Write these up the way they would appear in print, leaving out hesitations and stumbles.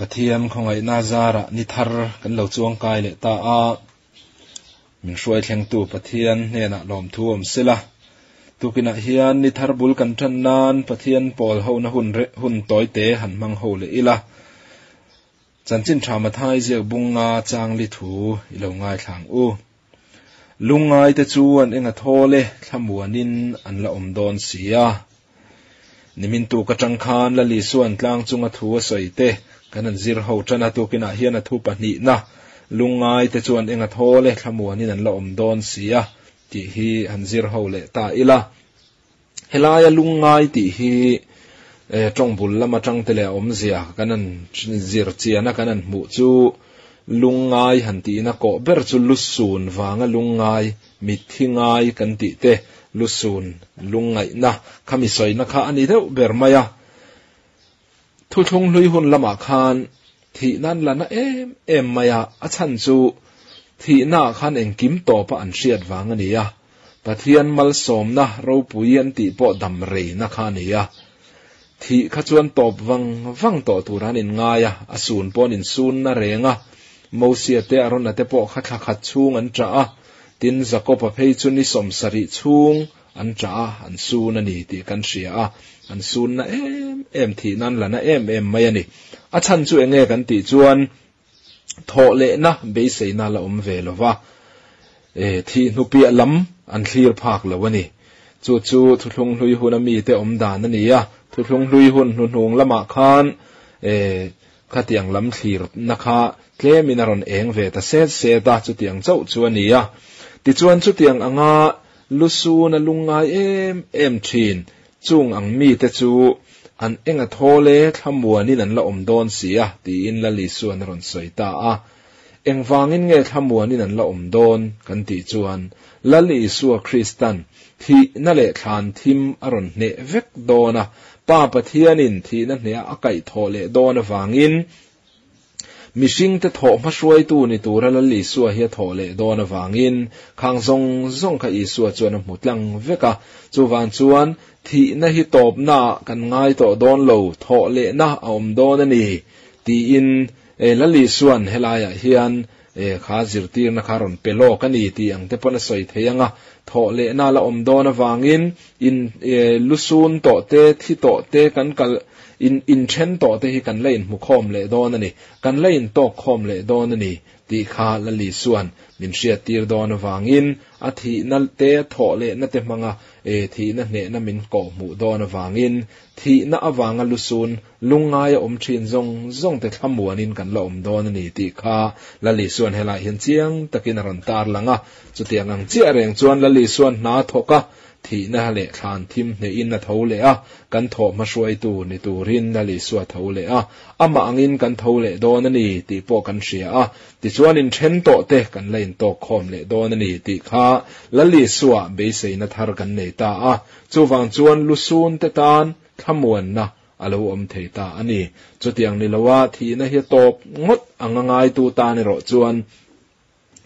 Pathian khawngaihna zarah ni thar kan lo chuangkai leh ta a, min hruai thlengtu Pathian hnenah lawmthu awm sela. Tukinah hian ni thar bul kan tan nan Pathian pawl hona hun hun tawite han hmang ho leh ila. Chanchin tha Mathai ziak bunga changli thu i lo ngaithla ang u. Lungngaite chu an eng a thawl e, thlamuanin an la awm dawn si a. Nimin tuk atang khan Lal Isua'n tlang chunga thu a sawi te kan han zir ho tan a, tukinah hian a thu pahnihna, Lungngaite chu an eng a thawl e, thlamuanin an la awm dawn si a, tih hi han zir ho leh ta ila. Helaia lungngai tih hi tawng bul lam atang te leh a awmzia kan han zir chian a, kan han hmuh chu lungngai han tihna kawh ber chu lusun vanga lungngai, mitthi ngai kan tih te, lusun lungngaihna khami sawina kha a ni deuh ber mai a. Thuthlung hlui hun lamah khan thihna an la na em em mai a, a chhan chu thihnaah khan engkim tawpa an hriat vang a ni a, Pathian malsawmna ropui an tih pawh dam reina kha a ni a. Thih kha chuan tawp vang vang tawh tur an inngai a, a sun pawh an insunna reng a, Mosia te Arona te pawh kha thla khat chhung an ṭah a, tin Jakob-a phei chu ni 70 chhung an ṭah a, an sun a ni tih kan hria a, an sunna em em thih nan la na em em mai a ni. A chhan chu enge kan tih chuan thawh lehna beiseina la awm ve lo va, thih hnupiah lam an thlir phak lo a ni. Chu chu Thuthlung Hlui huna mite awm dan a ni a, Thuthlung Hlui hun hnuhnung lamah khan khatiang lam thlirna kha tlemin a rawn eng ve ta set set a, chutiang chauh chu a ni a. Tichuan chutiang anga Lusuna lungngai em em thin, chung ang mite chu an eng a thawl e, thlamuanin an la awm dawn si a, tiin Lal Isuan a rawn sawi ta a. Engvangin nge thlamuanin an la awm dawn kan tih chuan Lal Isua Kristan thihna leh thlan thim a rawn hneh vek dawn a, Pa Pathianin thihna hneha a kaihthawh leh dawn avangin Mihringte thawh hmahruaitu ni tura Lal Isua hi a thawh leh dawn avangin khang zawng zawng kha Isua chuan a hmu tlang vek a. Chuvang chuan thihna hi tawpnaah kan ngai tawh dawn lo, thawh lehna a awm dawn a ni, tiin Lal Isua'n helaiah hian kha zirtirna kha rawn pe lawk a ni tih ang te pawn a sawi thei ang a. Thawh lehna la awm dawn avangin in lusun tawh te, thi tawh te kan kal in inthen tawh te hi kan la inhmu khawm leh dawn a ni, kan la intawk khawm leh dawn a ni tih kha Lali chuan min hriattir dawn avangin a thihna te thawh lehna te hmanga thihna hnehna min kawhhmuh dawn avangin thihna avanga lusun Lungngaia awm thin zawng zawng te thlamuanin kan la awm dawn a ni tih kha Lal Isuan helaiah hian chiang takin a rawn tarlang a. Chutiang ang chiah reng chuan Lal Isuan hna thawk a, thihna leh thlan thim hnehin a tho leh a, kan thawh hmahruaitu ni turin Lal Isua tho leh a, amah angin kan tho leh dawn a ni tih pawh kan hria a. Tichuan inthen tawh te kan la intawk khawm leh dawn a ni tih kha Lal Isua beiseina thar kan nei ta a. Chuvang chuan lusun te tan thlamuanna a lo awm thei ta a ni. Chutiang ni loa thihna hi a tawp ngawt ang a ngaitu tan erawh chuan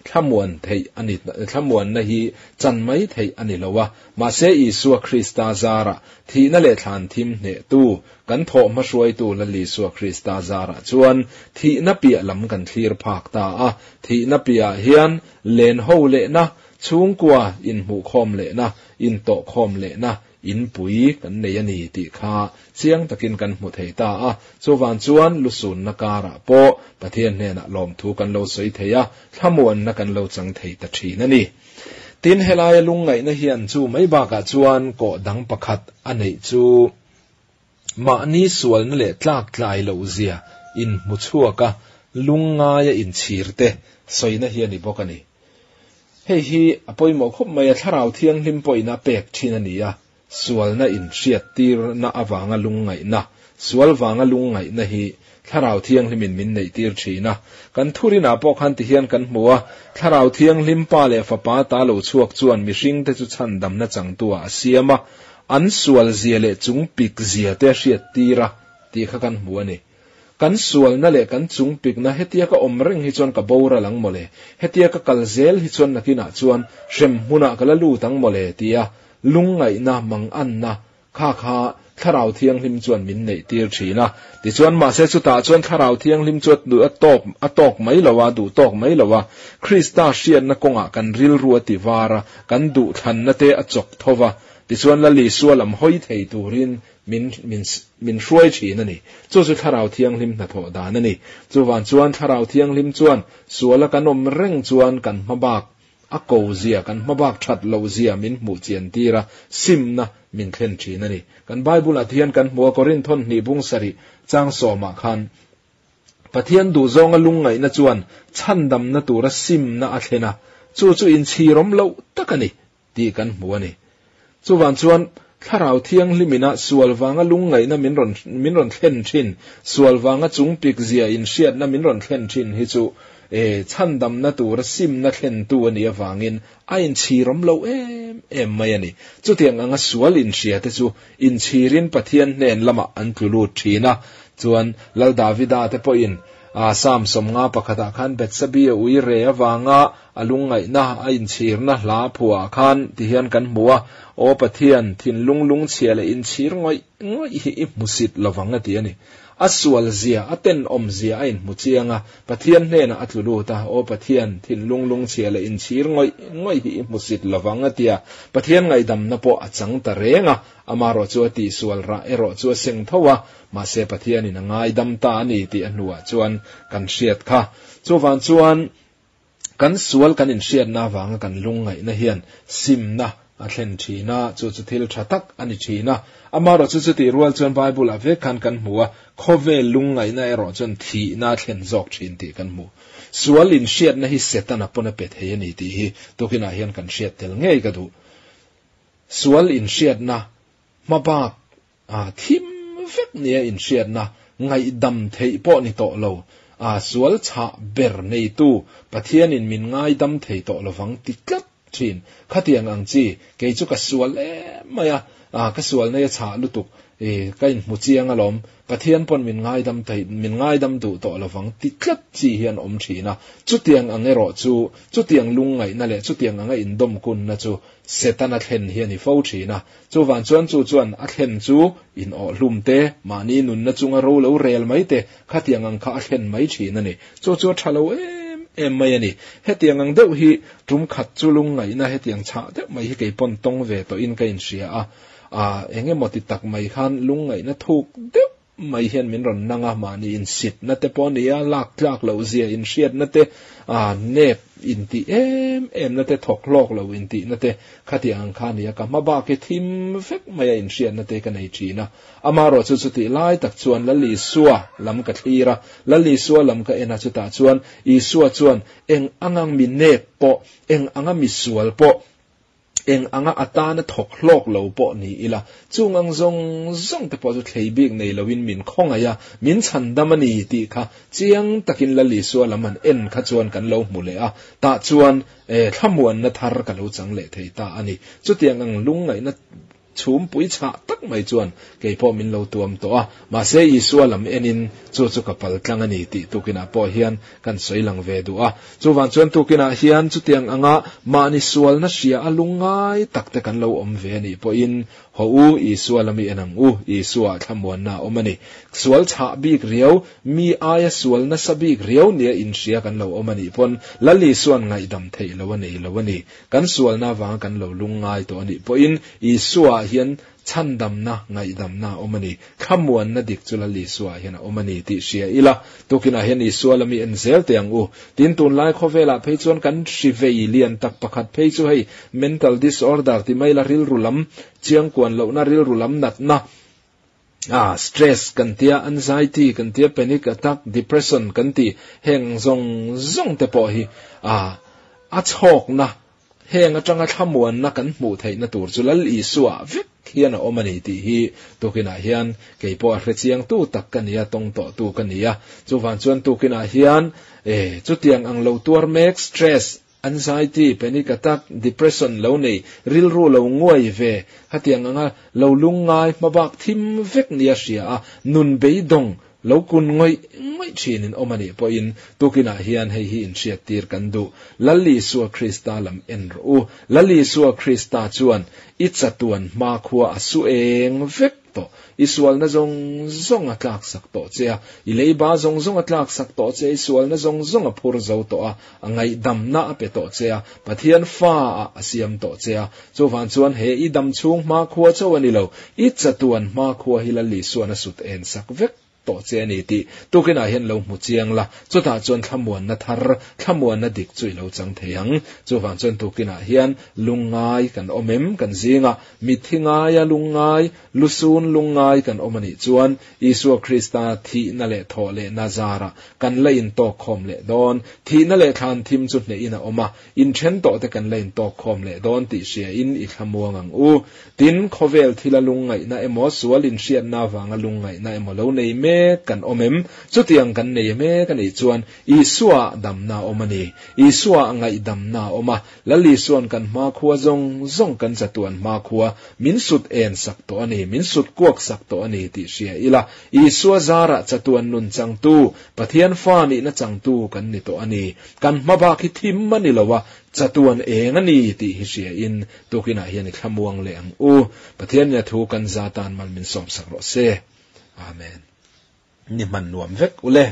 thlamuan theih a ni, thlamuanna hi chan mai theih a ni lo a. Mahse Isua Krista zarah thihna leh thlan thim hnehtu, kan thawh hmahruaitu Lal Isua Krista zarah chuan thihna piah lam kan thlir phak ta a. Thihna piahah hian len ho lehna, chhungkua inhmuhkhawm lehna, intawhkhawm lehna, Inpui kan nei a ni tih kha chiang takin kan hmu thei ta a, chuvang chuan lusunna karah pawh Pathian hnenah lawmthu kan lo sawi thei a, thlamuanna kan lo chang thei ta thin a ni. Tin, helaia lungngaihna hian chu mai bakah chuan kawh dang pakhat a neih chu mahni sualna leh tlak tlai loh zia inhmu chhuaka lungngaia inchhir te sawina hi a ni bawk a ni. Hei hi a pawimawh khawp mai a, Thlarau Thianghlim pawhin a pek thin a ni a, sualna inhriattirna avanga lungngaihna, sual vanga lungngaihna hi Thlarau Thianghlimin min neihtir thin a. Kan thurinah pawh khan tihian kan hmu a, Thlarau Thianghlim Pa leh Fapa ta lo chhuak chuan mihringte chu chhandamna changtuah a siam a, an sualzia leh chungpikzia te a hriattir a tih kha kan hmu a ni. Kan sualna leh kan chungpikna hetia ka awm reng hi chuan ka boral ang mawle, hetia ka kal zel hi chuan nakinah chuan hrem hmunah ka la lut ang mawle tia lungngaihna, manganna Kha kha Thlarau Thianghlim chuan min neih tir thin a. Tichuan, mahse chutah chuan Thlarau Thianghlim chu a tawp a tawk mai lo a, duh tawk mai lo a. Krista hriatna kawngah kan rilru a ti var a, kan duhthlanna te a chawk tho va. Tichuan, Lal Isua lam hawi thei turin min min min hruai thin a ni. Chu chu Thlarau Thianghlim hnathawh dan a ni. Chuvang chuan Thlarau Thianghlim chuan suala kan awm reng chuan kan hmabak a ko zia, kan hmabak that loh zia min hmuh chian tir a, simna min thlen thin a ni. Kan Bible-ah te hian kan hmu a, Korinthon hnih bung sarih chang sawmah khan, Pathian duhzawnga lungngaihna chuan chhandamna tura simna a thlen a, chu chu inchhirawm loh tak a ni tih kan hmu a ni. Chuvang chuan Thlarau Thianghlimina sual vanga lungngaihna min rawn min rawn thlen thin, sual vanga chungpik zia inhriatna min rawn thlen thin hi chu e chhandamna tura simna thlentu a nih avangin a inchhirawm lo em em mai a ni. Chutiang anga sual inhriate chu inchhirin Pathian hnen lamah an tlu lut thin a, chuan Lal Davida te pawhin a Psalm 50 pakhatah khan Bethsabe ui re avanga A lungngaihna a inchhirna hla phuah khan ti hian kan hmu a, Aw Pathian, thinlung lungchhia leh inchhir ngawih ngawih hi i hmusit lovang a ti a ni. A sual zia, a tenawm zia a inhmu chiang a, Pathian hnenah a tlu lut a, Aw Pathian, thinlung lungchhia leh inchhir ngawih ngawih hi i hmusit lovang a ti a, Pathian ngaihdamna pawh a chang ta reng a, amarawh chu a tihsual rah erawh chu a seng tho a, mahse Pathianin a ngaidam ta a ni tih a hnuah chuan kan hriat kha. Chuvang chuan. Kan sual kan inhriatna avanga kan lungngaihna hian simna a thlen thin a, chu chu thil tha tak a ni thin a. Amaherawh chu chutih rual chuan Bible-ah vek khan kan hmu a, khawvel lungngaihna erawh chuan thihna a thlen zawk thin tih kan hmu. Sual inhriatna hi Setana pawn a pe thei a ni tih hi tukinah hian kan hriat tel ngei ka duh. Sual inhriatna hmabak A thim vek nia inhriatna ngaihdam theih pawh ni tawh lo, a sual chhah ber neitu Pathianin min ngaidam thei tawh lovang ti tlat thin. Khatiang ang chi, kei chu ka sual em mai a, a ka sual nei a chhah lutuk, i ka inhmu chiang alawm, Pathian pawn min ngaidam thei, min ngaidam duh tawh lovang ti tlat chi hian awm thin a. Chutiang ang erawh chu, chutiang lungngaihna leh chutiang anga indawmkunna chu Setana thlen hi a ni fo thin a. Chuvang chuan chu chuan a thlen chu in awhhlum te, mahni nunna chunga ro lo rel mai te, khatiang ang kha a thlen mai thin a ni. Chu chu a tha lo em em mai a ni. Hetiang ang deuh hi tum khat chu lungngaihna hetiang chhah deuh mai hi kei pawn tawng ve tawhin ka inhria a. Aa eng emaw ti tak mai khan lungngaihna thuk deuh mai hian min rawn nang a, mahni insitna te pawh a ni a, lak tlak loh zia inhriatna te, aa nep intih em em na te, thawk hlawk lo intihna te khatiang ang kha a ni a, ka hma bak hi thim vek mai a inhriatna te ka nei thin a. Amaherawh chu chutih lai tak chuan Lal Isua lam ka thlir a, Lal Isua lam ka en a, chutah chuan Isua chuan eng anga mi nep pawh, eng anga mi sual pawh, Eng anga atana thawk hlawk lo pawh ni ila, chung ang zawng zawng te pawh chu thlei bik nei loin min khawngaih a, min chhandam a ni tih kha chiang takin Lal Isua lam han en kha chuan kan lo hmu leh a, tah chuan e thlamuanna thar ka lo chang leh thei ta a ni. Chutiang ang lungngaihna Chhumpui chhah tak mai chuan kei pawh min lo tuam tawh a, mahse Isua lam enin chu chu ka pal tlang a ni tih tukinah pawh hian kan sawi lang ve duh a. Chuvang chuan tukinah hian chutiang anga mahni sualna hria a lungngai tak te kan lo awm ve a nih pawhin haw u, Isua lam i en ang u, Isuaah thlamuanna a awm a ni. Sual chhah bik riau, mi aia sual nasa bik riau nia inhria kan lo awm a nih pawn Lal Isua'n ngaihdam theih lo a nei lo a ni. Kan sualna avanga kan lo lungngai tawh a nih pawhin Isuaah hian chhandamna, ngaihdamna a awm a ni. Thlamuanna dik chu Lal Isuaah hian a awm a ni tih hria ila, tukinah hian Isua lami en zel teh ang u. Tin, tunlai khawvelah phei chuan kan hri vei lian tak pakhat phei chu hei mental disorder ti mai la rilru lam chiangkuan lohna, rilru lam natna, ah stress kan tia, anxiety kan tia, panic attack, depression kan ti, heng zawng zawng te pawh hi ah a chhawkna, heng atanga thlamuanna kan hmuh theihna tur chu Lal Isua vek hian a awm a ni tih hi tukinah hian kei pawh a hrechiangtu tak ka nia, tawng tawhtu ka nia. Chuvang chuan tukinah hian e chutiang ang lo tuar mek stress, Anxiety, panic attack, depression lo nei, rilru lo nguai ve, hetiang anga lo lungngai hmabak thim vek nia hria a, nun beidawng lo kun ngawih ngawih thin in awm a nih pawhin tukinah hian hei hi inhriattir kan duh. Lal Isua Krista lam en rawh u. Lal Isua Krista chuan i chatuan hmakhua a su eng vek tawh. I sualna zawng zawng a tlaksak tawh che a, i leiba zawng zawng a tlaksak tawh che a, i sualna zawng zawng a phur zo tawh a, a ngaihdamna a pe tawh che a, Pathian fa ah a siam tawh che a. Chuvang chuan he i dam chhung hmakhua chauh a ni lo, i chatuan hmakhua hi Lal Isuan a sut en sak vek tawh che a ni tih tukinah hian lo hmu chiang la, chutah chuan thlamuanna thar, thlamuanna dik chu i lo chang thei ang. Chuvang chuan tukinah hian lungngai kan awm em? Kan zingah mitthi ngaia lungngai, lusun lungngai kan awm a nih chuan Isua Krista thihna leh thawh lehna zarah kan la intawk khawm leh dawn. Thihna leh thlan thim chu hnehin a awm a, inthen tawh te kan la intawk khawm leh dawn tih hriain i thlamuang ang u. Tin, khawvel thila lungngaihna emaw, sual inhriatna avanga lungngaihna emaw lo nei mek kan awm em? Chutiang kan nei mek a nih chuan Isua damna a awm a ni. Isua ngaihdamna a awm a, Lal Isua'n kan hmakhua zawng zawng kan chatuan hmakhua min sut en sak tawh a ni, min sut kuak sak tawh a ni tih hria ila, Isua zarah chatuan nun changtu, Pathian fa nihna changtu kan ni tawh a ni. Kan hmabak hi thim a ni lo a, chatuan eng a ni tih hi hria in tukinah hian i thlamuang leh ang u. Pathian nia thu kan za tan mal min sawmsak rawh se. Amen. Ni hman nuam vek ule.